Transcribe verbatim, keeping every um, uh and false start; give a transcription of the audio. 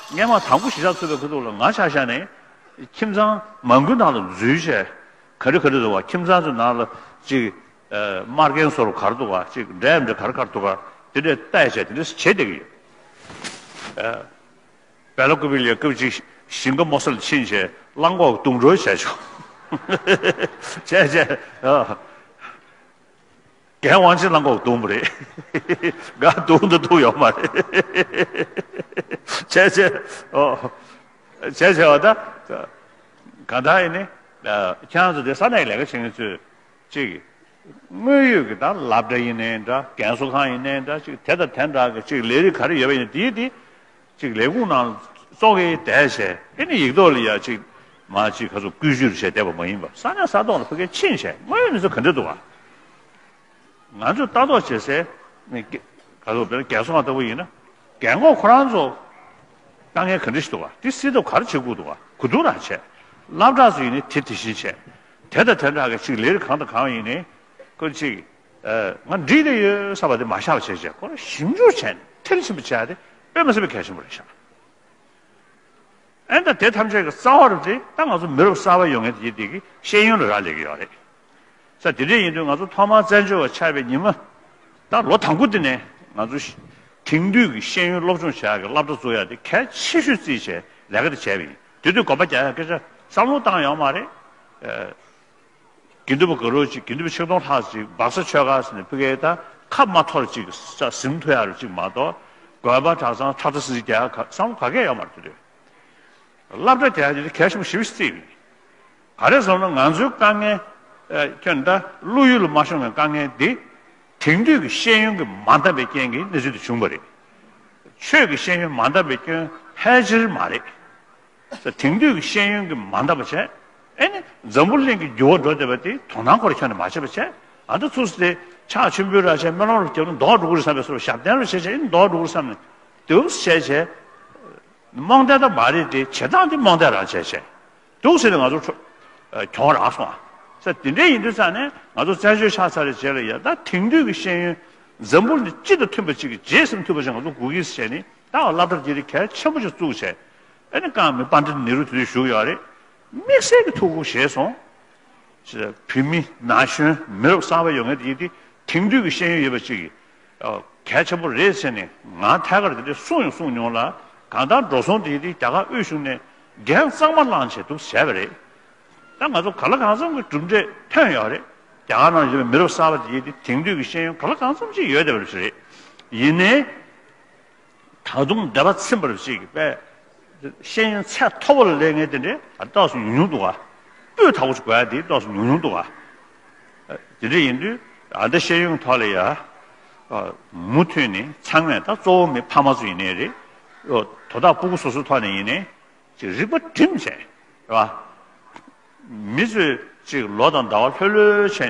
སྔས་མ་དང་པོ་གཞིས་ཆགས་ཚུགས་པའི་ཁ་ཐུག་ལ་ང་ཆ་བཞག་ནས་ཁྱིམ་ཚང་མང་པོའི་ནང་ལ་འཛུལ་བྱས། ག་རེ་ག་རེ་འདུག་བ། ཁྱིམ་ཚང་ཚོའི་ནང་ལ་ཅིག་ཨ་དམར་རྐྱེན་བཟོ་རུ་ག་རེ་འདུག་བ། ཅིག་འདྲ་མི་འདྲ་ག་རེ་ག་རེ་འདུག་ག་དེ་འདྲས་བལྟས་བྱས་དེ་འདྲས་བྱེད་བསྡད་ཀྱི་ཡོད། ཨ་བེ་ལ་ཀུ་པི་ལ་སྐབས་ཅིག་ཞིང་ཁ་རྨོ་ས་ལ་ཕྱིན་བྱས་གླང་གོག་རྡུང་འཕྲོ་བྱས་བྱུང་། བྱས་བྱས་ཨ། རྒན་དབང་ཆེན་གླང་གོག་རྡུང་བ་རེད། ང་རྡུང་དུ་ཐུག་ཡོད་མ་རེད། བྱས་བྱས་ཨོ། བྱས་བྱས་བ་ད། ག་ད་ཡིན་ནི། ཁྱེད་རང་ཚོ་དེ་ས་གནས་ལས་ཀ་བྱེད་མཁན་ཚོས་ཅིག་དངོས་ཡོད་ཀྱི་ད་སློབ་གྲྭ་ཡིན་ནའི་འདྲ། རྒན་གསོ་ཁང་ཡིན་ནའི་འདྲ། ཅིག་དེ་དང་དེ་འདྲ་གི་ཅིག་ལས་རིགས་ག་རེ་ཡོད་པ་ཡིན་ན་དེའི་དེ། ཅིག་ལས་ཁུངས་ནང་ཙོག་གེ་བསྡད་བྱས་ཨེ་ནི་ཡིག་ཐོག་ལ་ཡ་ཅིག་མ་ཅིག་ག་ཚོད་བཀོད་ཇུས་བྱས་བསྡད་པ་མ་ཡིན་པ། ས་གནས་ས་ཐོག་ལ་ཕ་གིར་ཕྱིན་བྱས་དངོས་ཡོད་གནས་ཚུལ་ག་འདྲ་འདུག་བ། ང་ཚོས་ལྟ་རྟོག་བྱེད་སའི་ནི་ག་ཚོད་དཔེར་ན་རྒན་གསོ་ཁང་ལྟ་བུ་ཡིན་ན་རྒན་གོག་ཁོ་རང་ཚོ་དཀའ་ངལ་ག་འདྲ་ཞིག་འདུག་བ། དེ་སེལ་ཐབས་ག་རེ་བྱེད་དགོས་འདུག་བ། གོ་བསྡུར་རང་བྱས། སློབ་གྲྭ་ཚོ་ཡིན་ནི་དེ་དེ་བཞིན་བྱས། དེ་དང་དེ་འདྲ་གི་ཅིག་ལས་རིགས་གང་དང་གང་ཡིན་ནི་ཁོ་ཅིག་ང་འགྲིག་བསྡད་ཡོད་བསམ་པ་དེ་མ་བཞག་པ་བྱས་བྱས་ཁོ་རང་ཞིབ་འཇུག་བྱས་ནས་མཐིལ་ཕྱིན་པ་བྱས་ཏེ་དཔེ་མི་སྲིད་པའི་གལ་ཆེན་པོ་རེད་ཤག་ཨེ་ད་དེ་ཐམས་ཅད་ཀྱི་རྩ་བ་རུ་དེ་ད་ང་ཚོ་མི་རབས་གསར་པ་ཡོང་མཁན་དེ་དེ་གི་ཤེས་ཡོན་ལ་རག་ལས་ཀྱི་ཡོད་རེད། ས་དེ་འདྲ་ཡིན་དུས་ང་ཚོ་ཐོག་མར་བཙན་བྱོལ་བ་ཆགས་པའི་ཉི་མ་ད་ལོ་དང་པོ་དེ་ནས་ང་ཚོ་དེང་དུས་ཀྱི་ཤེས་ཡོན་སློབ་སྦྱོང་བྱ་ཡག་གི་སློབ་གྲྭ་བཙུགས་ཡག་དེ་གལ་ཆེ་ཤོས་བརྩིས་བྱས་ལས་ཀ་དེ་བྱས་པ་ཡིན། དེ་དུས་དགོན་པ་རྒྱག་ཡག་སྐད་ཆ་བསམ་བློ་བཏང་ཡོད་མ་རེད། དགེ་འདུན་པ་དགའ་རོགས་ཅིག་དགེ་འདུན་པ་ཆིག་སྟོང་ལྷག་ཅིག་སྦག་ས་ཆོས་སྒར་ཟེར་ནས་ཕ་གིར་ད་ཁ་མ་འཐོར་ཅིག་ས་ཟིན་ཐུབ་ཡག་རུ་ཅིག་མ་གཏོགས་དགོན་པ་གྲྭ་ཚང་ཁྲག་ཁྲ་སིལ་སིལ་རྒྱག་ཡག་བསམ་བློ་ག་གེ་ཡོད་མ་རེད། དེ་དུས་སློབ་གྲྭ་རྒྱག་ཡག་དེ་གལ་ཆེན་པོ་ཞེ་པོ་ཞིག་བརྩིས་ཡོད། ག་རེ་ཟེར་ན་ང་ཚོའི་དཀའ་ངལ་ཁྱོད་ད་བློ་ཡུལ་ལ་མ་ཤོང་བའི་དཀའ་ངལ་འདི་དེང་དུས་ཀྱི་ཤེས་ཡོན་གྱི་མ་འདང་བའི་རྐྱེན་གྱིས་གནས་ཚུལ་དེ་བྱུང་བ་རེད། ཆོས་ཀྱི་ཤེས་ཡོན་མ་འདང་བའི་སྐྱོན་ཕལ་ཆེར་མ་རེད། དེང་དུས་ཀྱི་ཤེས་ཡོན་གྱི་མ་འདང་བ་བྱས། ཨེ་ནི་འཛམ་བུ་གླིང་གི་འགྱུར་བ་འགྲོ་བསྡད་པ་དེ་དོ་སྣང་ཁོ་ར་ཁྱོན་ནས་མ་བྱས་པ་བྱས། ཨ་ད་ཚུགས་སུ་དེ་ཕྱག་མཆོད་འབུལ་ར་བྱས་སྨོན་ལམ་རུ་བརྒྱབ་ན་ལྡོག་འགྲོ་གི་རེད་བསམ་པའི་བཟོ་འདྲ་ཞབས་བརྟན་རུ་བྱས་བྱས་ཨེ་ནི་ལྡོག་འགྲོ་གི་རེད་བསམ་ནས་དེ་འུ་བྱས་བྱས། རྨོངས་དད་ད་མ་རེད་དེ་བྱེད་སྟངས་དེ་རྨོངས་དད་རང་བྱས་བྱས། འདུག་ཟེར་ནས་ང་ཚོ་གྱོང་རག་སོང་ཨ། ས་དེ་འདྲས་ཡིན་དུས་ཙང་ནས་ང་ཚོ་བཙན་བྱོལ་ཆགས་ཚར་བའི་རྗེས་ལ་ཡ་ད་དེང་དུས་ཀྱི་ཤེས་ཡོན་འཛམ་བུ་གླིང་སྤྱི་དང་མཐུན་པ་ཅིག་གི་རྗེས་ཟིན་ཐུབ་པ་ཞིག་ང་ཚོ་དགོས་ཀྱི་ཟེར་ནས་ད་སློབ་གྲྭ་འདི་རིགས་གལ་ཆེན་པོ་ཞིག་བཙུགས་བྱས་ཨ་ནི་རྐང་མི་པཎྜི་ཏ་ནེ་རུ་དེ་དུས་བཞུགས་ཡོད་རེད། དམིགས་བསལ་གྱི་ཐུགས་ཁུར་བཞེས་སོང་། བོད་མི་ན་གཞོན་མི་རབས་གསར་པ་ཡོང་མཁན་དེ་ཡིན་དེ་དེང་དུས་ཀྱི་ཤེས་ཡོན་ཡོད་པ་ཅིག་གལ་ཆེན་པོ་རེད་ཟེར་ནས་ང་ཐད་ཀར་དེ་འདྲ་གསུངས་ཡང་གསུངས་མྱོང་ལ་གང་ལྟར་འགྲོ་སོང་དེ་ཡིན་དེ་རྒྱ་གར་དབུས་གཞུང་ནས་འགན་གཙང་མ་བླངས་བྱས་འདུག་བྱས་པ་རེད། ད་ང་ཚོ་ག་ལ་གང་འཚམ་གྱི་གྲུབ་འབྲས་ཐོན་ཡོད་རེད། རྒྱ་གར་ནང་ཡོད་པའི་མི་རབས་གསར་པ་དེ་ཡིན་དེ་དེང་དུས་ཀྱི་ཤེས་ཡོན་ག་ལ་གང་འཚམ་ཅིག་ཡོད་བསྡད་པ་རེད། ཡིན་ནའི། ད་དུང་འདས་པ་ཚིམ་པར་ཅིག་པས་ཤེས་ཡོན་ཚད་མཐོ་པོ་ལ་སླེབས་མཁན་དེ་འདྲའི་ཏོག་ཙམ་ཉུང་ཉུང་འདུག་ག་སྤུས་དག་པོ་ཞིག་དགོས་ཡ་དེ་ཏོག་ཙམ་ཉུང་ཉུང་འདུག་ག་དེ་འདྲ་ཡིན་དུས་ཨ་ད་ཤེས་ཡོན་ཐོག་ལ་ཡ་མུ་མཐུད་ནས་ཚང་མས་ད་གཙོ་བོ་མི་ཕ་མ་ཚོ་ཡིན་ནའི་རེད། དོ་བདག་སྤུ་གུ་སོ་སོའི་ཐོག་ནས་ཡིན་ནའི་ཅིག་རིག་པ་སྒྲིམ་བྱས་རེད་བ། མི་ཚོས་ཅིག་ལོ་དང་ཟླ་བ་ལྷོད་ལྷོད་བྱས།